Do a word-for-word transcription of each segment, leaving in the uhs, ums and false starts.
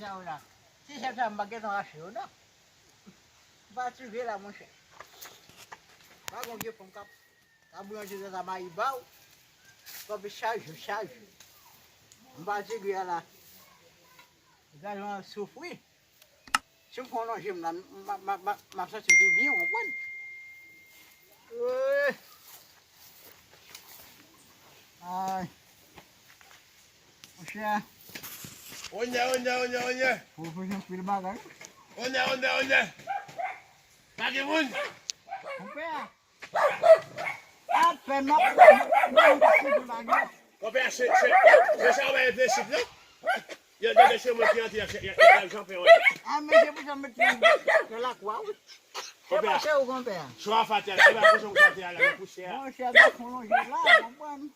Sa yo la. Ti chèf sa, m pa gentan rache yo, non. M pa tiré la, monchè. Pa gon vye fanm k ap, k ap boulanje zòt a mayi ba w. Kòb chak jou, chak jou. M pa tiré a la. Gade yon soufri. Si m fè yon lonje m la, m, m, m, m, m ap santi m pi byen, w konprann? Woy! Ay! Monchè. Onye, onye, onye, onye. Ou fè anpil bagay. Onye, onye, onye. Pa gen moun. Konpè. Apèn m ap, m ap, m ap fè bagay. Konpè, se, se, se sa w reflechi la. Yo, yo, se mwen ki antre, se, yo, yo, yo, Jean Pierre, wè. A, men se pou sa m met yon lakwa, wi. Se pa se ou, konpè. Swa fatra, se pa pou sa m fatra la, nan pousyè a. Monchè, m ap fè yon lonje la, konprann.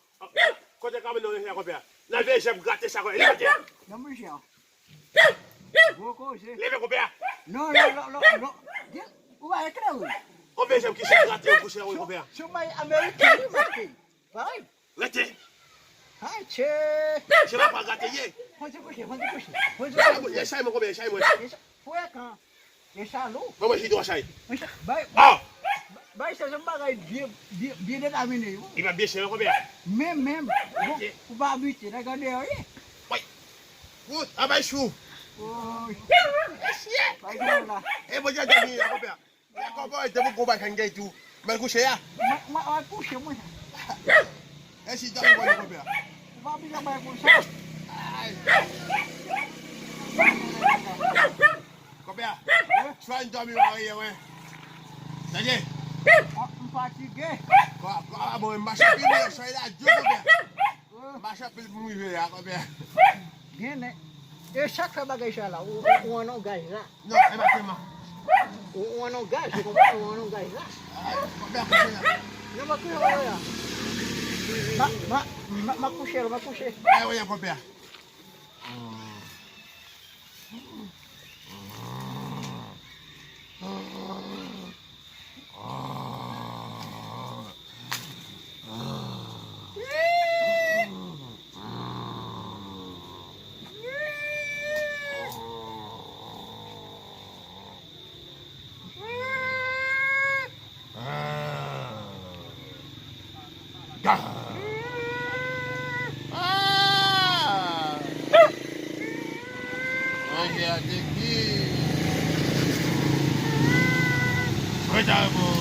Kote kamyon nan konpè? Nan veye jèb grate sa konpè. Leve tè. Non, monchè. Gwo koze. Leve konpè. Non, non, non, non, non. Ou pa eklere. Konpè jèb ki se grate ou kouche ou konpè. Sou may ameriken, wi, maske. Parèy. Rete. Ay, tchè. Se pa pa grate ye. Fon ti kouche, fon ti kouche. Fon ti kouche. Ye chay mwen konpè, chay mwen. Frekan. E sa lou. Mwen mwen jidwa chay. Bay, ah! Bay se yon bagay byen, byen, byen detamine yo. Li pa byen chè konpè. Men, men, bon, ou pa abitye, nèg an deyò ye. Woy. Wout, a bay chou. Woy. Mesye. Bay chou la. E bon, jè jè vini la konpè. Lè konpè, te pou konpè kan gay tou. Mwen kouche a. Mwen, mwen, mwen kouche, mwen. E si dòmi konpè. Ou pa bezwen bay konsa. Ay. Konpè, swa n dòmi marye, wè. Tande? Ah, m fatige. Kwa, kwa, bon, m mache pi byen, soy la, djou, konpè. M mache anpil pou m rive a, konpè. Gen nèg. E sa k fè bagay sa la, ou, ou, ou an nan gaj la. Non, e pa sèlman. Ou, ou an nan gaj, ou konprann, ou an nan gaj la. Ah, konpè, konpè. Non, m ap kouche, konpè. Ma, ma, ma, m ap kouche, m ap kouche. Ay, wè, konpè. Ah. Ah! Manje a te ki. Mwen ta bon.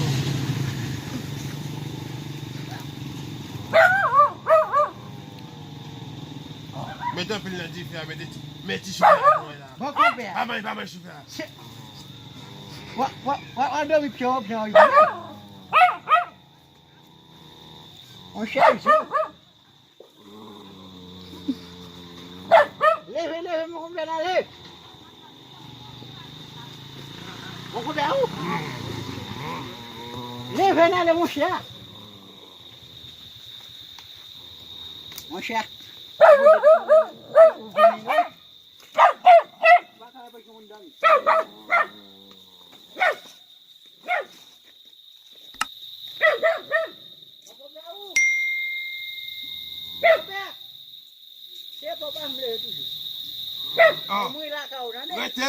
Mete anpil nan dife a, mete ti, mete ti chofè a. Bon, konpè. Pa manje, pa manje chofè a. Wa, wa, wa, wa dòmi pye w, pye w. Monchè, Izo. Leve, leve, mon konpè, n ale. Mon konpè, ou? Leve, n ale, monchè. Monchè. Ou vini, non? Ah. Rete.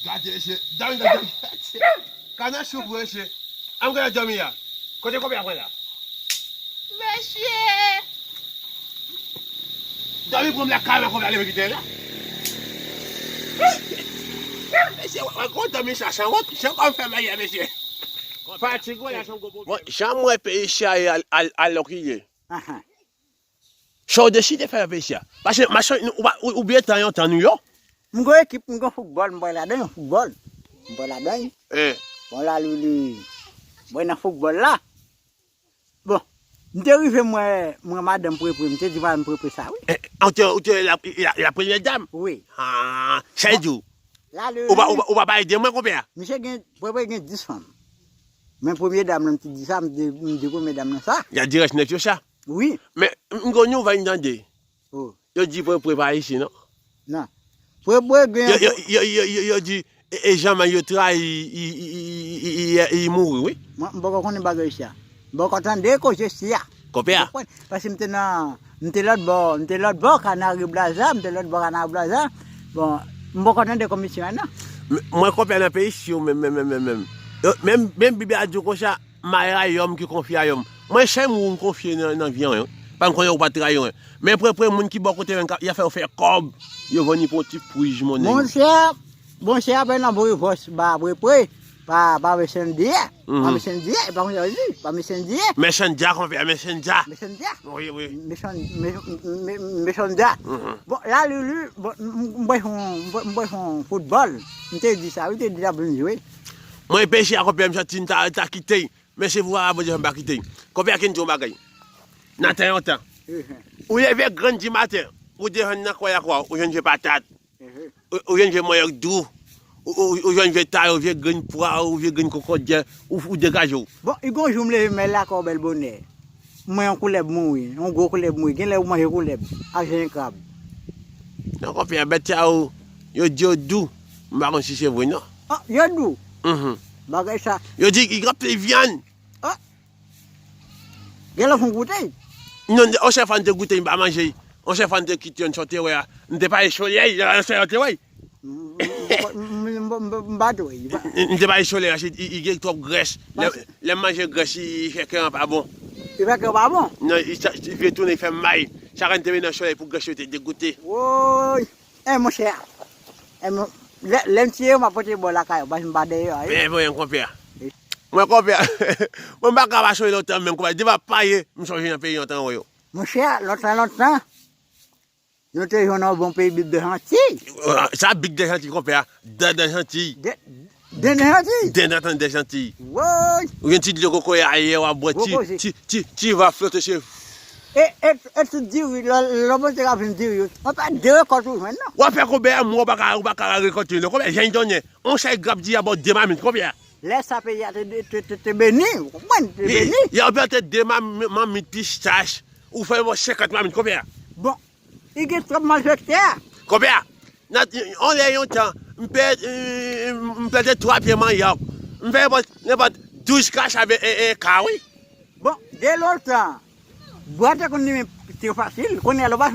Gade, mesye. Dòmi, dòmi, dòmi. Kanal sou pou mesye. An gade dòmi a. Kote konpè a pran la? Mesye! Dòmi pran m la kareman konpè a leve kite la. Mesye, wè, wè, gwo dòmi sa, san wont, jan kòm fè mayè, mesye. Fatig, wè, la, se yon gwo pwoblèm. Bon, jan m wè peyi sa ye al, al, al lòk li ye. Ahan. Sa w deside fè nan peyi sa? Paske, machann, ou pa, ou, ou byen tan yon tan nou yo. M gon ekip, m gon foutbòl, m pral ladan yon foutbòl. M pral ladan. Eh. Bon, la, li, li, mwen nan foutbòl la. Bon, m te rive, mwen, mwen, madanm Prepre, m te di madanm Prepre sa, wi. Eh, ou te, ou te la, la, la premyè dam? Wi. Ah, sa l di w? La, li, ou pa, ou pa, ou pa, pa ede mwen, konpè a? Misye gen, Prepre gen dis fanm. Men premye dam nan, m te di sa, m di, m di premye dam nan sa. Y a di rès nèg yo sa. Wi. Men, m gon nouvèl m tande. Oh. Yo di Prepre pa isi, non? Non. Prepre gen. Yo, yo, yo, yo, yo, yo di, e, e Jean May yo trayi, i, i, i mouri, wi. Mwen, m poko konnen bagay sa. M poko tande koze sa. Konpè a. Ou konprann? Paske m te nan, m te lòt bò, m te lòt bò Kanari Blaza, m te lòt bò Kanari Blaza. Bon, m poko tande komisyon an non. M- Mwen konpè nan peyi si yo menm, menm, menm, menm, menm. Yo- Menm, menm Bib la di w konsa, malè a yòm ki konfye a yòm. Mwen, se m ou m konfye nan, nan vi an, wi. Pa m konnen ou pa trayi, wi. Men prepre moun ki bò kote menm, y ap fè yo fè kòb, yo vann li pou yon ti prij monnen. Monchè, monchè, apre nan Brevòs, ba prepre, pa, pa Mesendye. Pa Mesendye, e pa konsa yo di, pa Mesendye. Mesendye, konpè, Mesendye. Mesendye. Wi, wi. Meson- me- me- Mesendye. Bon, la, Lulu, bon, m- m- m bwè yon, m bwè- m bwè yon foutbòl. M te di sa, wi, te di la pou n jwe. Mwen, peche a, konpè, m santi m ta, ta kite. Men se pou a, Bondye fè m pa kite. Konpè, a kin di yon bagay. Nan tan lontan. Ou leve grann di maten, ou desann nan kway la kwa, ou jwenn vye patat. Ou, ou jwenn vye manyòk dou. Ou, ou, ou jwenn vye tayo, vye grenn pwa, ou vye grenn kokodyè, ou, ou degaje w. Bon, i gon jou m leve m al lakay w bèl bonè. M wè yon koulèb mouri, yon gwo koulèb mouri. Genlè ou manje koulèb ak jenjen krab. Non, konpè, bèt sa yo, yo di yo dou. M pa konn si se vre, non. Ah, yo dou. Mhm. Bagay sa. Yo di, i gen anpil vyann. Ah. Genlè w fon goute? Non, on sèl fwa m te goute, m pa manje. On sèl fwa m te kite yon sòte wè a. M te pale solèy, yon sèl te wè. M pa dwe. M te pale solèy, i gen twòp grès. Lè m manje grès, i fè kè an pa bon. I fè kè an pa bon? Non, i vye tounen, i fè m mal. Chak an m te vin nan solèy pou grès yo te degoute. Woy! Eh, monchè. Eh, mon- lè, lè m tiye yo, m ap pote bò lakay yo, paske m pa dèyè yo. Men, men, konpè. Mwen, konpè. Mwen, m pa ka pa sonje lontan, menm konpè. Depi ap pale, m sonje nan peyi lontan yo. Monchè, lontan, lontan, nou te jwenn yon bon peyi bib de jantiy. Sa bib de jantiy, konpè. Dandan jantiy. Dandan jantiy? Dandan dandan jantiy. Woy! Ou gen ti dlo kokoye ayè, w ap bwè ti, ti, ti, ti va flote se. E, e, e tout diri, lò, lò monte ravin diri yo. An pa de rekòt ou jwenn, non. W ap fè konbyen mwa w pa ka, w pa ka rekòte, non. Konbyen jan donnen? On chay grap di a ba w de mamit, konbyen? Lè sa peyi a te, te, te, te beni, ou konprann, te beni. Y ap plante de mam- mamit, pistach, ou fè ba w senkant mamit, konbyen? Bon, I gen twòp malfektè. Konpè, nan, on lè yon tan, m pè- m plante twa pye manyòk. M fè nenpòt, nenpòt douz kach avè e, e, ka, wi. Bon, de lontan, bwa te konn limen trè fasil. Kounye a, lè w pa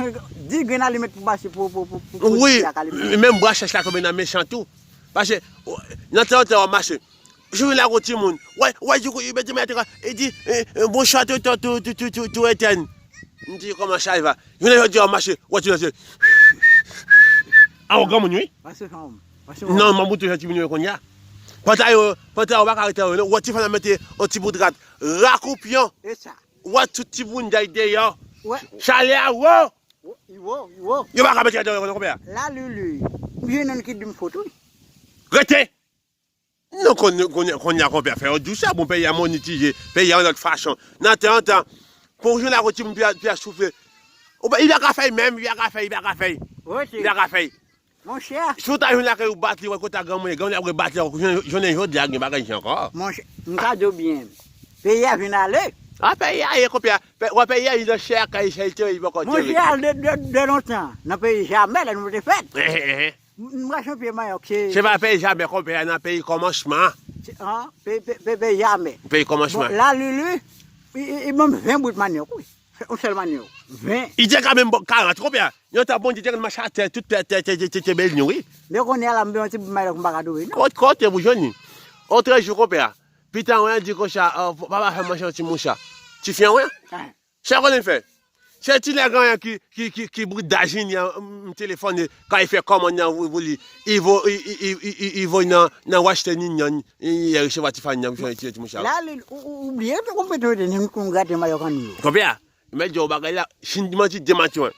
di grenn alimèt pou mache pou, pou, pou, pou, pou Wi, ti a ka limen. Menm bwa chèch la tonbe nan mechan tou. Paske, nan tan, tan w ap mache, Jounen la gon timoun. Wè, wè, di kou, li mete men atè, li di, eh, eh, bonswa, tonton, tou, tou, tou, tou, tou etèn. M di, kòman sa va? Jounen jodi a, w mache, wè, ti mesye. A, yon granmoun, wi. Pase fanm. Pase fanm. Non, manm ou tou jan timoun yo kounye a. Panta yo, panta yo pa ka rete yo, non. Wè, ti fanm nan mete yon ti bout rad. Rakoupyon. E sa. Wè, tout timoun dèy deyò. Wè. Chalè a wo. Wo, i wo, i wo. Yo pa ka mete dèyò, konpè. La, Lulu. M jwenn ki di m fot, wi. Rete! Non, konn- konn- kounye a konpè fè yo di w sa, bon, peyi a monetize, peyi a yon lòt fason. Nan tan an tan, pou w jwenn ak yon timoun pi a, pi a soufle. Ou pa- li pa ka fè l menm, li pa ka fè l, li pa ka fè l. Li pa ka fè l. Monchè. Si w ta jwenn lakay ou bat li, wè kote a granmoun ye, granmoun ap rebat li ankò, jounen, jounen jodi a gen bagay jan ankò. Monchè, m ka di w byen. Peyi a vin ale. A, peyi a ye konpè a. Pe- Wè peyi a li nan chè a kay chè li te ye, li poko te Monchè, al de, de, de lontan, nan peyi Jamè, lè nou te fèt. M, m rache yon pye manyòk, se Se pa peyi Jamè, konpè, nan peyi kòmansman. Se, an, pe- pe- pe- peyi Jamè. Peyi kòmansman. Bon, la, Lulu, i, i, i ban m ven bout manyòk, wi. Yon sèl manyòk. Ven. Li te ka menm ba w karant, konpè. Yon tan Bondye te konn mache atè, tout tè, tè, tè, tè, tè, tè beni, wi. Men kounye a la, m ven yon ti bout manyòk, m pa ka twouve, non. Kot, kote pou jwenn li? Otrejou, konpè, pitan wè, di konsa, papa fè manje yon ti moucha. Ti fyen wè. Sa w konnen l fè? Se ti nèg an ki, ki, ki, ki bouda jini an, m, m telefone, kan li fè kòmann nan pou, pou li, li vo-, li, li, li, li, li voye nan, nan Western Union, li, li resevwa ti fanm nan, pou fè ti, ti moucha. La, li, ou, ou, ou bliye ke konpè te mete nou konn grate mayòk an nou yo. Konpè a, mèt di w bagay la, si m manti, demanti mwen.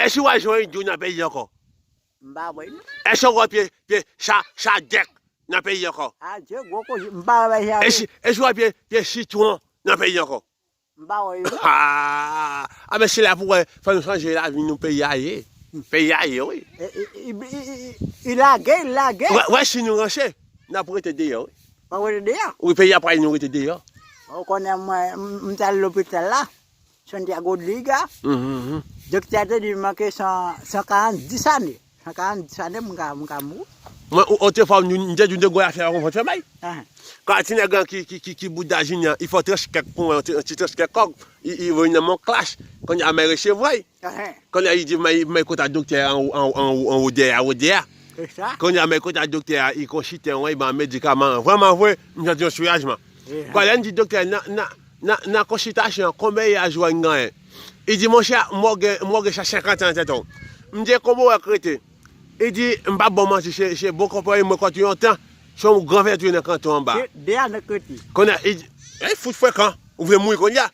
Èske w al jwenn yon idyot nan peyi ankò? M pa wè, non. Èske w wè pye, pye cha, cha dèk nan peyi ankò? Adye, gwo koze, m pa wè sa. Èske, èske w wè pye, pye sitwon nan peyi ankò? M pa wè yo, non. Ah, ah, men se la pou wè, fò nou chanje lavi nou, peyi a ye. Peyi a ye, wi. E, e, e, e, e, e, e lage, lage. Wè, wè, si nou ranse, n ap rete deyò, wi. W ap rete deyò? Wi, peyi a pral nou rete deyò. Ou konnen mwen, m, m t al lopital la, Santiago de Liga. Mhm, mhm. Doktè a te di m manke san, san karanndiz ane. San karanndiz ane, m ka, m ka mouri. Mwen, o- otrefwa, m te di w de gwo afè, pa konprann fè bay. Kan ti nèg lan ki, ki, ki, ki bouda Junior, li fè w tranch kèk pou mwen, yon ti, yon ti tranch kèk kòb, li, li voye nan men w klach. Kounye a, mwen resevwa l. Kounye a, li di, mwen, mwen kontak doktè a, an, an, an, an, wodè a, wodè a. Kounye a, mwen kontak doktè a, li konsilte mwen, li ban m medikaman. Vrèman vre, m santi yon soulajman. Kounye a, m di doktè, nan, nan, nan, nan konsiltasyon an, konbyen a jou a m genyen? Li di, monchè, mwen gen, mwen gen sa senkant an nan tèt ou. M di, konbyen w wè k rete? Li di, m p ap ba w manti, se, se bon konprann mwen kote yon tan, se yon gran vètyè nan kanton anba. De ane k rete. Kounye a, li di, ey, fout frekan, ou vle mouri kounye a?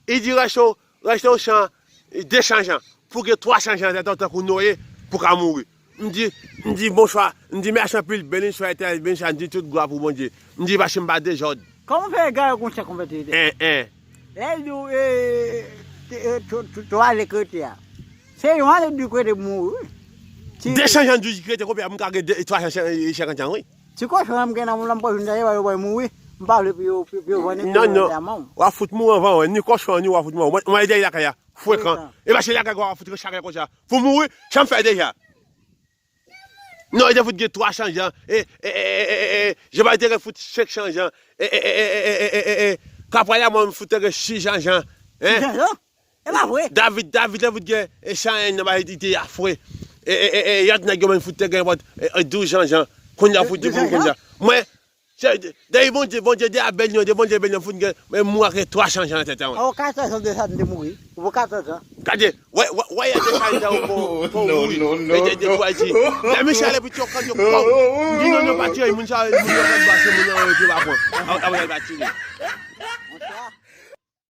Li di, reste w, reste w san, de san jan, pou gen twa san jan nan tèt ou tankou Noye, pou ka mouri. M di, m di, bonswa, m di, mèsi anpil, beni swa Etènèl, beni swa, m di, tout glwa pou Bondye. M di, paske m pa dezòd. Kòman w fè egare konsa konpètite? En, en. Lè l di w, e, e, e, twa, twa, twa ane k rete a. Se yon ane di w k rete pou mouri, wi. Ti De san jan di w k rete, konbyen moun ka gen de, twa san, e, senkant an, wi. Ti kochon an m gen nan, nan pòch mwen, yo, yo, yo mouri. M pa vle pou yo, pou, pou yo vann Non, non. Diaman. W ap fout mouri anvan, wi. Ni kochon, ni w ap fout mouri. Mwen, mwen, dèyè lakay la. Frekan. Frekan. E pa se lakay w ap fout chak konsa. Pou mouri, sa m fè deja. Non, li te fout gen twa san jan. E, e, e, e, e, e, Jean-Marie te gen fout senk san jan. E, e, e, e, e, e, e, e, e, Kapwaya, mwen, m fout te gen sis san jan. Hein? Sis san jan? E pa vre. David, David te fout gen, e, san yen nan bay, li te afre. E, e, e, e, yòt nèg yo, mwen, fout te gen, e, e, douz san jan. Kounye a, fout di pou mwen kounye a. Mwen, Se, de, de Bondye, Bondye de a beni, de Bondye beni, fout gen, men mwen gen twa san jan nan tèt an, wi. Awo katòz an de sa m te mouri. Ou katòz an. Gade, wè, wè, wè, y a de sa, y a de sa, ou, ou, ou, wi. Non, non, non, non. E de, de, non. Lè misye ale pou tire kòd yo, pòw. M di, non, non, pa tire, moun sa, moun yo pral pase, moun yo, yo pa pran. Awo, awo, y a pa tire.